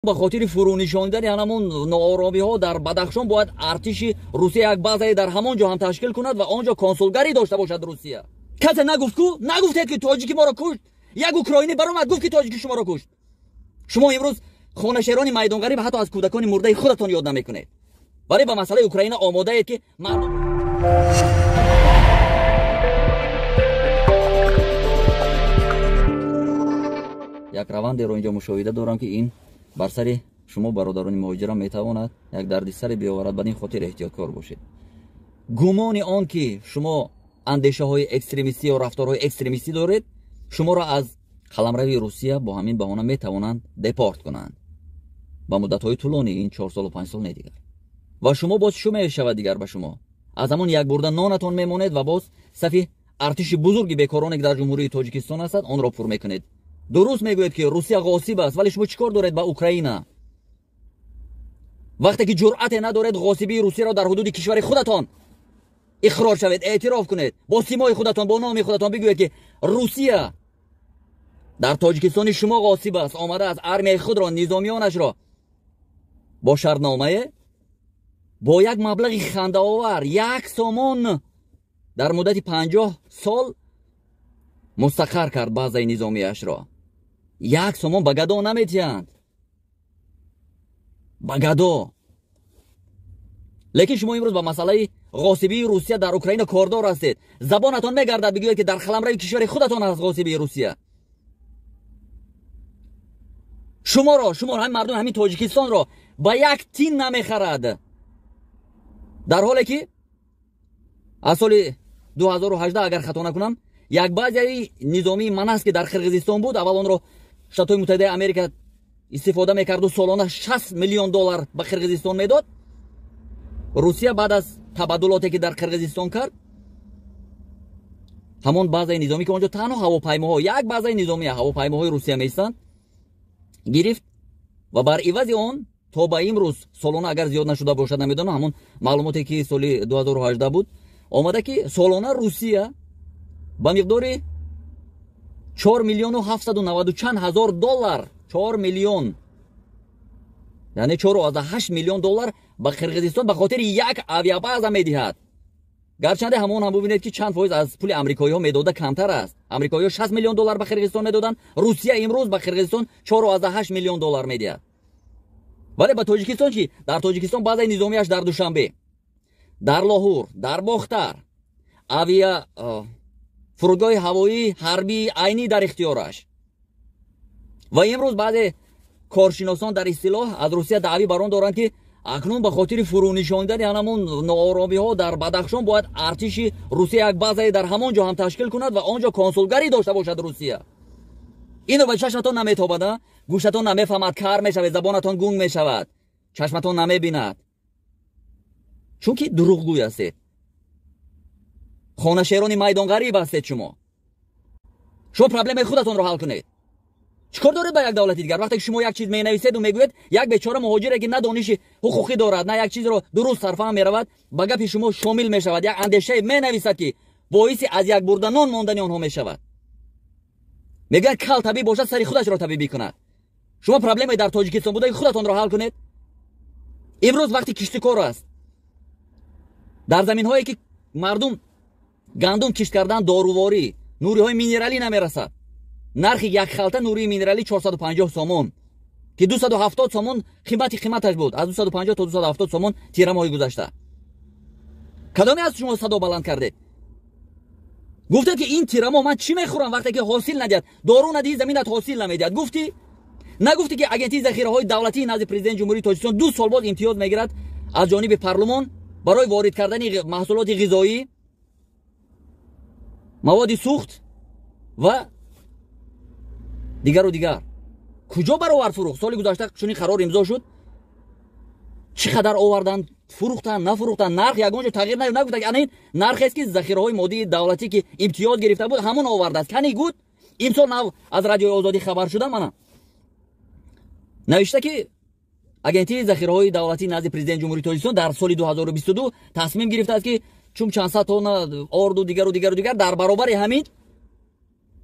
Ба хотири фурӯнишондани ҳамон нооромиҳо дар Бадахшон бояд артиши Русия як базае дар ҳамон ҷо ҳам ташкил кунад ва он ҷо консулгарӣ дошта бошад Русия. Касе нагуфт ку? Нагуфтед ки тоҷики моро кушт. Як украинӣ баромад гуфт ки тоҷики шуморо кушт. Шумо имрӯз хонашерони майдонгарӣ ва ҳатто аз кӯдакони мурдаи худатон ёд намекунед. Вале ба масъалаи Украина омодаед ки мардум як равандеро инҷо мушоҳида дорам ки ин бар сари шумо бародарони муҳоҷира метавонад як дардисаре биёварад. Ба ин хотир эҳтиёткор бошед. Гумони он ки шумо андешаҳои экстремистӣ ё рафторҳои экстремистӣ доред, шуморо аз қаламрави Русия бо ҳамин баҳона метавонанд депорт кунанд ба муддатҳои тӯлонӣ, ин 4 солу 5 сол не дигар. Ва шумо боз чӣ мешавад дигар ба шумо? Аз ҳамон як бурда нонатон мемонед ва боз сафи артиши бузурги бекороне ки дар Ҷумҳурии Тоҷикистон ҳастад, онро пур мекунед. Дуруст мегӯед ки Русия ғосиб аст, вале шумо чӣ кор доред ба Украина? Вақте ки ҷуръате надоред ғосибии Русияро дар ҳудуди кишвари худатон иқрор шавед, эътироф кунед, бо симои худатон, бо номи худатон бигӯед ки Русия дар Тоҷикистони шумо ғосиб аст, омада аз армияи худро, низомиёнашро бо шартномае бо як маблағи хандаовар 1 сомон дар муддати 50 сол мустақар кард базаи низомиашро. 1 сомон ба гадо наметиҳанд, ба гадо. Лекин шумо имрӯз ба масъалаи ғосибии Русия дар Украина кордор ҳастед. Забонатон мегардад бигӯед ки дар қаламрави кишвари худатон аст ғосибии Русия. Шуморо, шуморо ҳамин мардум, ҳамин Тоҷикистонро ба як тин намехарад, дар ҳоле ки аз соли 2018 агар хато накунам як базаи низомии Манас ки дар Қирғизистон буд, аввал онро Штатҳои Муттаҳидаи Америка истифода мекарду солона 60 миллион доллар ба Қирғизистон медод. Русия баъд аз табаддулоте ки дар Қирғизистон кард, ҳамон базаи низомӣ ки онҷо танҳо ҳавопаймоҳо, як базаи низомӣ ҳавопаймоҳои Русия меистанд, гирифт ва бар ивази он то ба имрӯз солона агар зиёд нашуда бошад намедонам, ҳамон маълумоте ки соли 2018 буд омада ки солона Русия ба миқдори 4 миллиону 790 чанд ҳазор доллар, 4 миллион, яъне 4,8 миллион доллар ба Қирғизистон ба хотири як авиабаза медиҳад. Гарчанде ҳамон ҳам бубинед ки чанд фоиз аз пули амрикоиҳо медода камтар аст. Амрикоиҳо 60 миллион доллар ба Қирғизистон медоданд, Русия имрӯз ба Қирғизистон 4,8 миллион доллар медиҳад. Вале ба Тоҷикистон чӣ? Дар Тоҷикистон базаи низомиаш дар Душанбе, дар Лоҳур, дар Бохтар, авиа фурудгоҳи ҳавоии ҳарбии айнӣ дар ихтиёраш. Ва имрӯз баъзе коршиносон дар истилоҳ аз Русия даъвӣ бар он доранд ки акнун ба хотири фурӯнишондани ҳамон нооромиҳо дар Бадахшон бояд артиши Русия як базае дар ҳамон ҷо ҳам ташкил кунад ва он ҷо консулгарӣ дошта бошад Русия. Ино ба чашматон наметобад, гӯшатон намефаҳмад, кар мешавед, забонатон гунг мешавад, чашматон намебинад, чунки дурӯғгӯй ҳастед, хонашерони майдонғариб ҳастед. Шумо проблемаи худатонро ҳал кунед. Чӣ кор доред ба як давлати дигар? Вақте ки шумо як чиз менависеду мегӯед, як бечора муҳоҷире ки на дониши ҳуқуқӣ дорад, на як чизро дуруст сарфаҳм меравад, ба гапи шумо шомил мешавад, як андешае менависад ки боиси аз як бурда нон мондани онҳо мешавад. Мегӯяд кал табиб бошад, сари худашро табибӣ кунад. Шумо проблемаи дар Тоҷикистон будаи худатонро ҳал кунед. Имрӯз вақти киштикор аст, дар заминҳое ки мардум гандум кишт кардан, доруворӣ, нуриҳои минералӣ намерасад. Нархи як халта нурии минералӣ 450 сомон ки 270 сомон қимати қиматаш буд, аз 250 то 270 сомон тирамоҳи гузашта. Кадоме аз шумо садо баланд кардед? Гуфтед ки ин тирамо ман чӣ мехӯрам вақте ки ҳосил надиҳад, дору надиҳӣ заминат ҳосил намедиҳад. Гуфтӣ? Нагуфтӣ ки агентии захираҳои давлатии назди президенти Ҷумҳурии Тоҷикистон 2 сол боз имтиёз мегирад аз ҷониби парлумон барои ворид кардани маҳсулоти ғизоӣ, маводи сӯхт ва дигару дигар. Куҷо баровард фурӯхт? Соли гузашта чунин қарор имзо шуд, чӣ қадар оварданд, фурӯхтанд, нафурӯхтанд, нарх ягон ҷо тағйир наёфт. Нагуфтанд ки ана ин нархест ки захираҳои моддии давлатӣ ки имтиёз гирифта буд ҳамон овардааст. Кани гуд? Имсол нав аз радиои Озодӣ хабар шудам, ана навишта ки агентии захираҳои давлатии назди президенти Ҷумҳурии Тоҷикистон дар соли 2022 тасмим гирифтааст ки чун чанд сад тонна орду дигару дигару дигар дар баробари ҳамин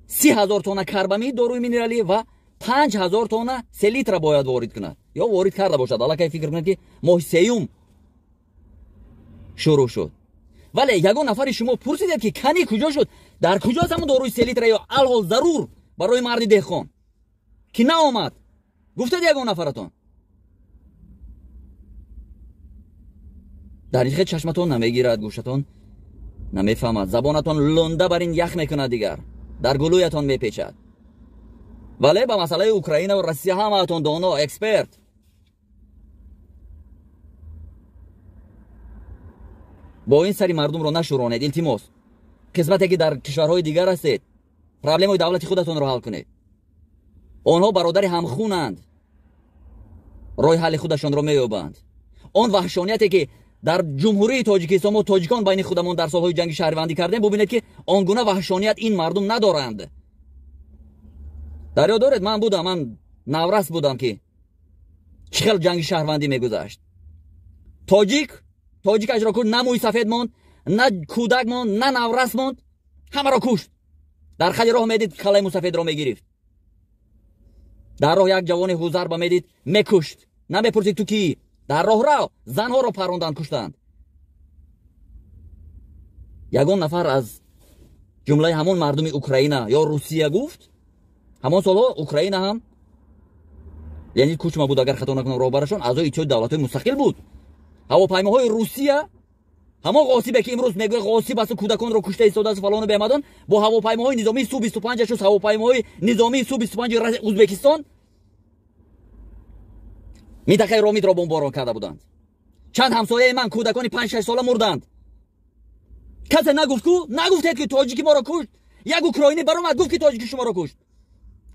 30 000 тонна карбамид, доруи минералӣ ва 5000 тонна селитра бояд ворид кунад ё ворид карда бошад. Аллакай фикр кунед, ки моҳи сеюм шурӯъ шуд. Вале ягон нафари шумо пурсидед, ки кани куҷо шуд, дар куҷост ҳамон доруи селитра ё алҳол зарур барои марди деҳқон, ки наомад? Гуфтед ягон нафаратон? Дар ин хел чашматон намегирад, гӯшатон намефаҳмад, забонатон лунда бар ин ях мекунад, дигар дар гулӯятон мепечад. Вале ба масъалаи Украина ва Россия ҳамаатон доно, эксперт. Бо ин сари мардумро нашӯронед, илтимос. Қисмате ки дар кишварҳои дигар ҳастед, проблемаи давлати худатонро ҳал кунед. Онҳо бародари ҳамхунанд, роҳи ҳалли худашонро меёбанд. Он ваҳшонияте ки дар Ҷумҳурии Тоҷикистон мо тоҷикон байни худамон дар солҳои ҷанги шаҳрвандӣ кардем, бубинед, ки он гуна ваҳшоният ин мардум надоранд. Дар ёд доред, ман будам, ман наврас будам, ки чӣ хел ҷанги шаҳрвандӣ мегузашт. Тоҷик тоҷикашро кушт, на мӯи сафед монд, на кӯдак монд, на наврас монд, ҳамаро кушт. Дар хади роҳ медид, калаи мусафедро мегирифт. Дар роҳ як ҷавони ҳузарба медид, мекушт, намепурсид ту кӣ. Дар роҳрав занҳоро паронданд, куштанд. Ягон нафар аз ҷумлаи ҳамон мардуми Украина ё Русия гуфт? Ҳамон солҳо Украина ҳам, Леонид Кучма буд, агар хато накунам, роҳбарашон, аъзои Иттиҳоди давлатҳои мустақил буд. Ҳавопаймоҳои Русия, ҳамон ғосибе ки имрӯз мегӯяд ғосиб асту кӯдаконро кушта истодааст, фалону бемадон, бо ҳавопаймоҳои низомии су 25 шуд, ҳавопаймоҳои низомии су 25 Узбекистон минтақаи Ромитро бомборон карда буданд. Чанд ҳамсояи ман, кӯдакони 5-6 сола мурданд. Касе нагуфт ку? Нагуфтед, ки тоҷики моро кушт. Як украинӣ баромад, гуфт, ки тоҷики шуморо кушт.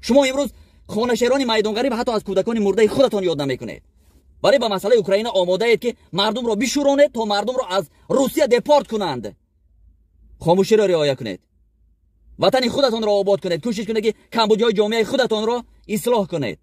Шумо имрӯз хонашерони майдонғариб ҳатто аз кӯдакони мурдаи худатон ёд намекунед. Вале ба масъалаи Украина омодаед, ки мардумро бишӯронед, то мардумро аз Русия депорт кунанд. Хомӯширо риоя кунед, ватани худатонро обод кунед, кӯшиш кунед, ки камбудиҳои ҷомеаи худатонро ислоҳ кунед.